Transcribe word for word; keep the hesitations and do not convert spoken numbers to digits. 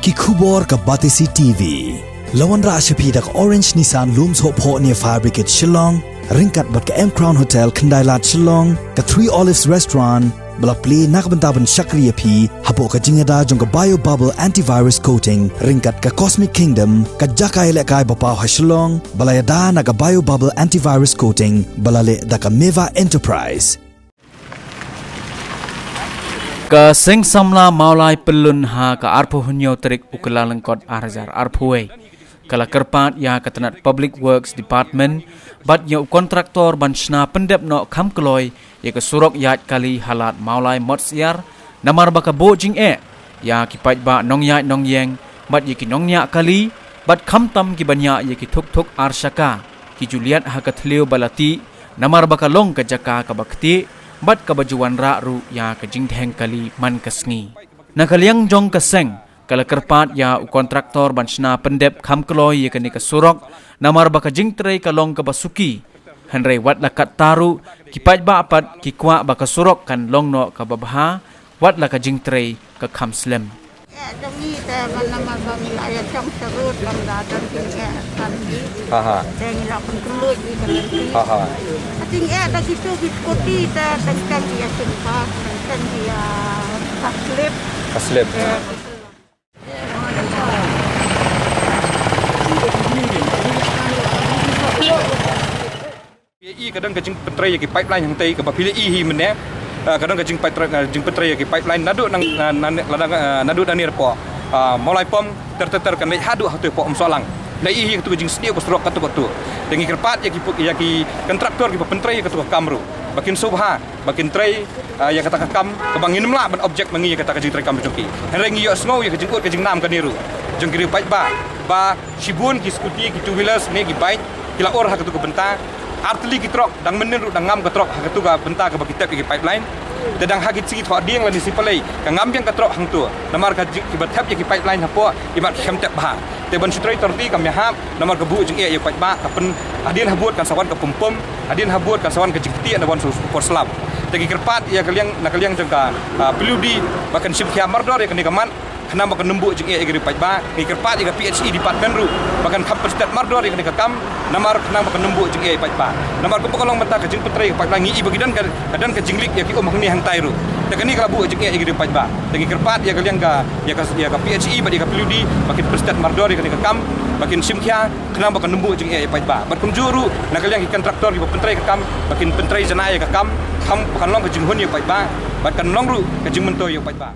Ki khubor ka Batesi T V. La wanrah sha phi da ka Orange Nissan Lum Sohphoh near Fire Brigade Shillong, ryngkat bad ka M Crown Hotel Khyndailad Shillong, ka Three Olives Restaurant, ba la plie na ka bynta ban shakri ïa phi hapoh ka jingïada jong ka Bio Bubble Antivirus Coating, ryngkat ka Cosmic Kingdom, ka jaka ïalehkai ba paw ha Shillong, ba la ïada na ka Bio Bubble Antivirus Coating, ba la leh da ka Meva Enterprise. Ka Seng Samla Mawlai pyllun ha ka arphew hynñiew tarik u Kyllalyngkot ar hajar arphew wei. Ka la kyrpad ïa ka tnat Public Works Department bad ïa u kontraktor ban shna pyndep noh kham kloi ïa ka surok ïaid kali ha Lad Mawlai Motsyiar, namar ba ka buh jingeh ïa ki paidbah nongïaid nongïeng bad ïa ki nongñiah kali, bad khamtam ki ban ïaid ïa ki thuk thuk ar shaka, ki ju liat ha ka thliew ba la tih, namar ba ka long ka jaka kaba ktieh bad kaba ju wanrah ruh ïa ka jingdheng kali man ka sngi. Na ka liang jong ka seng, ka la kyrpad ïa u kontraktor ban shna pyndep kham kloi ïa kane ka surok, namar ba ka jingtrei ka long kaba suki. Hynrei wat la katta ruh, ki paidbah pat ki kwah ba ka surok kan long noh kaba bha, wat la ka jingtrei ka kham slem. Eh, jong ngi te ban namar ba ngi la ïa jong syrut ban da don jingeh kan ngi. Aha. Te ngi la pynkhluit ngi kan ngi. Aha. Ka jingeh da kitu ki scooty te teng teng ki ïa sing bas, teng teng ki ïa ka slip. Ka slip. Eh, Phi ïa i ka don ka jingpyntrei ïa ki pipeline hangtei kaba phi la i hi mynne. Ah, ka don ka jingpyntrei, ah, jingpyntrei ïa ki pipeline naduh nang, ah, nan, ladang, ah, naduh dang nirpoh. Ah, Mawlai Pom ter ter ter kan leit haduh hato poh Umsohlang. La i hi katu ka jingsniew ka surok katu katu. Te ngi kyrpad ïa ki pu-, ïa ki kontraktor kiba pyntrei ïa katu ka kam ruh ba kin sngewbha ba kin trei, ah, ïa kata ka kam, kaba ngim lah ban object ma ngi ïa kata ka jingtrei kam jong ki. Hynrei ngi ïohsngew ïa ka jingud ka jingnam kane ruh jong ki riew paidbah, ba shibun ki scooty, ki two wheelers ne ki bike ki la ur ha katu ka bynta. Ar tylli ki trok dang mynnin ruh dang ngam ka trok ha katu ka bynta kaba ki tep ïa ki pipeline. Te dang ha ki sngi thohdieng lane sngi Palei ka ngam biang ka trok hangto, namar ka jing, kiba tep ïa ki pipeline hapoh ki mat ki khlem tep bha. Te ban shu trei tyrti kam ïahap, namar ka buh jingeh ïa u paidbah, ka pyn, hadien habud kan sa wan ka pum pum, hadien habud kan sa wan ka jingktieh na wan shu por slap. Te ngi kyrpad ïa ka liang, na ka liang jong ka, ah, P W D ba kan shim khia mardor ïa kane ka mat, khnang ba kan ym buh jingeh ïa ki riew paidbah. Ngi kyrpad ïa ka P H E department ruh ba kan kham pynstet mardor ïa kane ka kam, namar khnang ba kan ym buh jingeh ïa paidbah. Namar kumba ka long mynta ka jingpyntrei ïa ka pipeline ngi i ba ki don ka, ka don ka jinglik ïa ki um hangne hangtai ruh. Te kane ka la buh jingeh ïa ki riew paidbah. Te ngi kyrpad ïa ka liang ka, ïa ka, ïa ka P H E bad ïa ka P W D ba kin pynstet mardor ïa kane ka kam, ba kin shim khia khnang ba kan ym buh jingeh ïa paidbah. Bad kumjuh ruh na ka liang ki kontraktor kiba pyntrei ka kam ba kin pyntrei janai ïa ka kam, kham ba kan long ka jinghun ïa paidbah bad kan long ruh ka jingmyntoi ïa paidbah.